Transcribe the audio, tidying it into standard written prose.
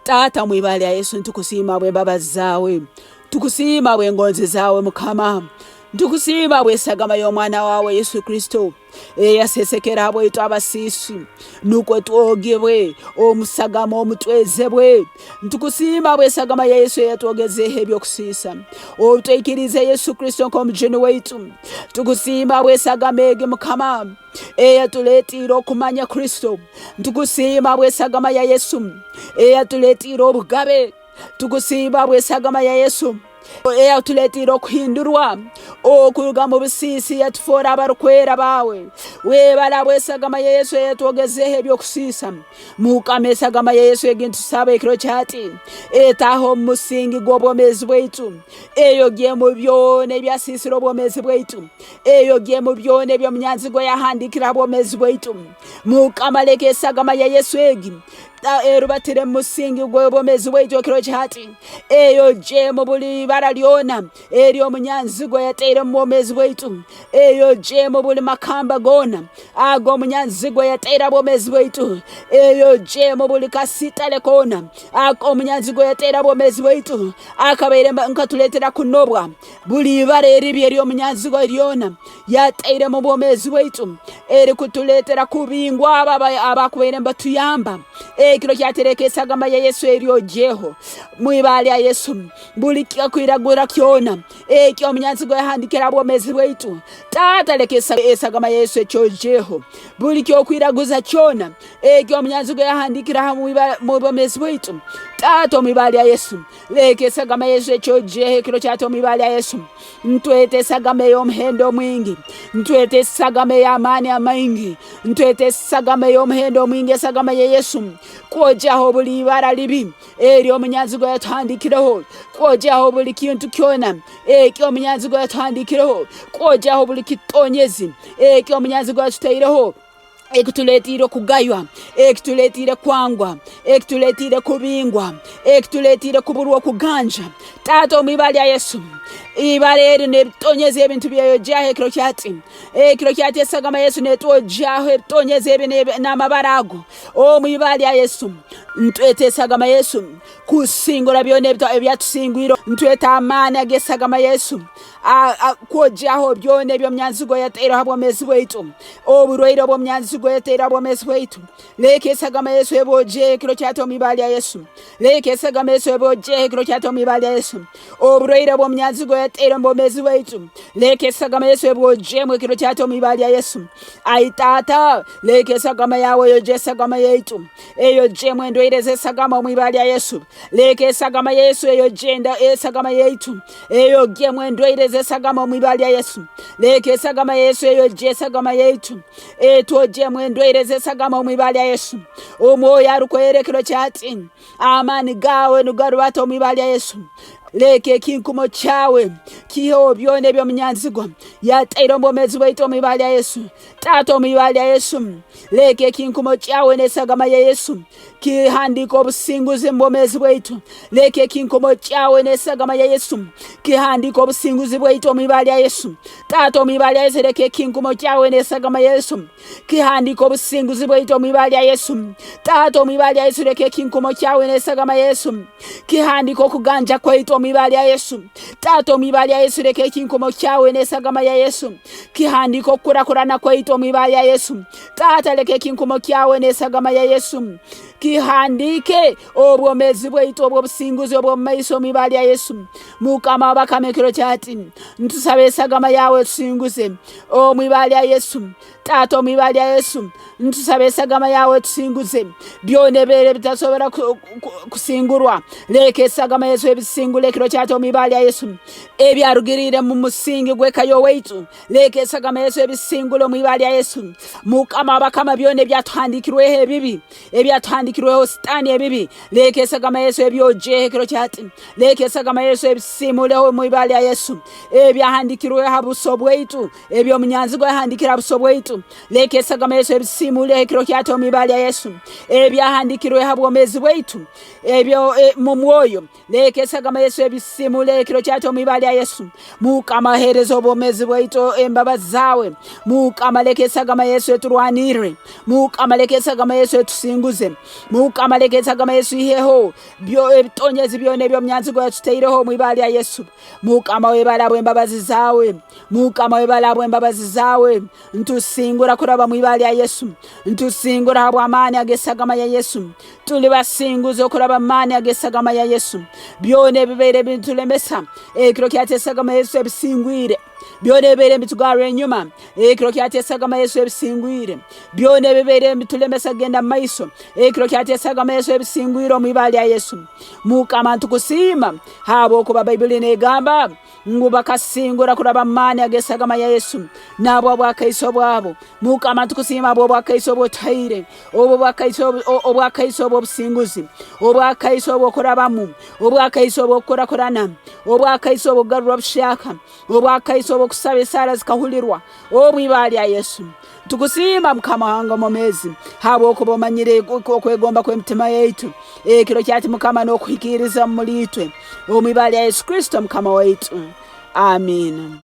Taata, omu ibara lya Yesu nitukusiima habw'embabazi zaawe. Nitukusiima habw'engonzi zaawe Mukama. Nitukusiima habw'esagama y'Omwana waawe Yesu Kristo eyasesekere habwaitu abasiisi nukwo twogibwe omu sagama omu twezebwe. Nitukusiima habw'esagama ya Yesu eyatwogezeeho eby'okusiisa obu twaikiriize Yesu Kristo nk'Omujuni waitu. Tukusiima habw'esagama egi Mukama eyatuletiire okumanya Kristo. Ntukusiima habw'esagama ya Yesu eyatuletiire obugabe. Tukusiima habw'esagama ya Yesu eyatuletiire okuhindurwa okuruga mu busiisi yatufoora abarukwera baawe. Webale habw'esagama ya Yesu eyatwogezeeho eby'okusiisa. Mukama esagama ya Yesu egi ntusaba ekiro kyati etaahe omu musingi gw'obwomeezi bwaitu, eyogyemu byona ebyasiisire obwomeezi bwaitu. Eyogyemu byona eby'omunyanzigwa yahandiikire ha bwomeezi bwaitu. Mukama leka esagama ya Yesu egi erubatire mu musingi gw'obwomeezi bwaitu ekiro kyahati. Eyogyemu buli ibara lyona ery'omunyanzigwa yataire mu bwomeezi bwaitu. Eyogyemu buli makamba goona ag'omunyanzigwa yataire ha bwomeezi bwaitu. Eyogyemu buli kasitale koona ak'omunyanzigwa yataire ha bwomeezi bwaitu akabaire nkatuleetera kunobwa. Buli ibara eribi ery'omunyanzigwa ryona yataire mu bwomeezi bwaitu erikutuleetera kubingwa abo abakubaire nibatuyamba, ekiro kyatereka esagama ya Yesu eryogyeho mu ibara lya Yesu. Buli kwiragura kyona eky'omunyanzigwa yahandikire ha bwomeezi bwaitu, Taata leka esagama ya Yesu ekyogyeho. Buli kyokwiraguza kyona eky'omunyanzigwa yahandikire ha mu bwomeezi bwaitu, Taata omu ibara lya Yesu, Leka esagama Yesu ekyogyeho ekiro kyata omu ibara lya Yesu. Ntwete esagama ey'omuhendo omwingi. Ntwete esagama ey'amaani amaingi. Ntwete esagama ey'omuhendo omwingi, esagama ya Yesu, kwogyaho buli ibara libi ery'omunyanzigwa yatuhandikireho, kwogyaho buli kintu kyona eky'omunyanzigwa yatuhandikireho, kwogyaho buli kitonyezi eky'omunyanzigwa yatutaireho. Ekituletiire okugaywa, ekituletiire kwangwa, ekituletiire kubingwa, ekituletiire kuburwa okuganja. Taata omu ibara lya Yesu, ibara eri n'ebitonyezi ebi nitubyeyogyaho ekiro kyati. Ekiro kyati esagama Yesu netwogyaho ebitonyezi ebi n'amabara ago. Omu ibara lya Yesu, ntweta esagama Yesu kusingura byona ebyatusingwire. Ntweta amaani ag'esagama Yesu kwogyaho byona eby'omunyanzigwa yataireho ha bwomeezi bwaitu. Oburwaire obw'omunyanzigwa yataire ha bwomeezi bwaitu, leka esagama Yesu ebwogyeho ekiro kyata omu ibara lya Yesu. Leka esagama Yesu ebwogyeho ekiro kyata omu ibara lya Yesu. Oburwaire obw'omunyanzigwa yataire omu bwomeezi bwaitu, leka esagama Yesu ebwogyemu ekiro kyata omu ibara lya Yesu. Ai Taata, leka esagama yawe eyogye esagama yaitu, eyogyemu endwaire z'esagama omu ibara lya Yesu. Leka esagama Yesu eyogye esagama yaitu, eyogyemu endwaire z'esagama omu ibara lya Yesu. Leka esagama Yesu eyogye esagama yaitu, etwogyemu endwaire z'esagama omu ibara lya Yesu. Omwoyo arukwera ekiro kyati, amaani gawe nigarubata omu ibara lya Yesu. Leka ekinkumo kyawe kiiheho byona eby'omunyanzigwa yataire omu bwomeezi bwaitu omu ibara lya Yesu. Taata omu ibara lya Yesu, leka ekinkumo kyawe n'esagama ya Yesu kihandiika obusinguzi mu bwomeezi bwaitu. Leka ekinkumo kyawe n'esagama ya Yesu kihandiika obusinguzi bwaitu omu ibara lya Yesu. Taata omu ibara lya Yesu, leka ekinkumo kyawe n'esagama ya Yesu kihandiika obusinguzi bwaitu omu ibara lya Yesu. Taata omu ibara lya Yesu, leka ekinkumo kyawe n'esagama ya Yesu kihandiika okuganja kwaitu omu ibara lya Yesu. Taata omu ibara lya Yesu, leka ekinkumo kyawe n'esagama ya Yesu kihandiika okukurakurana kwaitu omu ibara lya Yesu. Taata leka ekinkumo kyawe n'esagama ya Yesu kihandiike obwomeezi bwaitu obw'obusinguzi obw'omu maiso omu ibara lya Yesu. Mukama w'abakama ekiro kyati ntusaba esagama yawe etusinguze omu ibara lya Yesu. Taata omu ibara lya Yesu ntusaba esagama yawe etusinguze byona ebibaire bitasobora kusingurwa. Leka esagama Yesu ebisingule ekiro kyati omu ibara lya Yesu. Ebyarugiriire mu musingi gw'eka y'owaitu Leka esagama Yesu ebisingule omu ibara lya Yesu. Mukama w'abakama byona ebyatuhandikirweho ebibi, ebyatuhandikirweho Sitaani ebibi, leka esagama Yesu ebyogyeho ekiro kyati. Leka esagama Yesu ebisimuleho omu ibara lya Yesu. Ebyahandikirweho ha buso bwaitu, eby'omunyanzigwa yahandikire ha buso bwaitu. bwaitu. Leka esagama Yesu ebisiimuleho ekiro kyati omu ibara lya Yesu. Ebyahandiikirwe ha bwomeezi bwaitu ebyo e, mu mwoyo Leka esagama Yesu ebisimule ekiro kyakyo omu ibara lya Yesu. Mukama ahereza obwomezi bwaitu embabazi zawe. Mukama leka esagama Yesu eturwanirre. Mukama leka esagama Yesu etusinguze. Mukama leka esagama Yesu iheho byo ebitonyezi byona eby'omunyanzigwa yatutaireho omu ibara lya Yesu. Mukama webale habw'embabazi zawe. Mukama webale habw'embabazi zawe. Ntusingura kuraba mu ibara lya Yesu. Ntusingura habw'amaani ag'esagama ya Yesu. Tuli basinguzi okuraba mu maani ag'esagama ya Yesu. Byona ebibaire bitulemesa ekiro kyati esagama Yesu ebisingwire. Byona ebibaire nibitugarra enyuma ekiro kyati esagama Yesu ebisingwire. Byona ebibaire nibitulemesa kugenda mu maiso ekiro kyati esagama Yesu ebisingwire omu ibara lya Yesu. Mukama ntukusiima habwokuba Baibuli negamba ngu bakasingura kuraba mu maani ag'esagama ya Yesu nabwo obwakaiso bwabo. Mukama tukusiima habw'obwakaiso obw'otuhaire, obu bwakaiso obwakaiso obw'obusinguzi, obwakaiso obw'okurabamu, obwakaiso obw'okukurakurana, obwakaiso obw'okugarurwa buhyaka, obwakaiso obw'okusaba esaara zikahulirwa, obu ibara lya Yesu. Tukusiima Mukama wange omwomeezi habwokuba omanyire okwegomba kw'emitima yaitu. Ekiro kyati Mukama n'okuhikiiriza omuli itwe, omu ibara lya Yesu Kristo Mukama waitu. Amiina.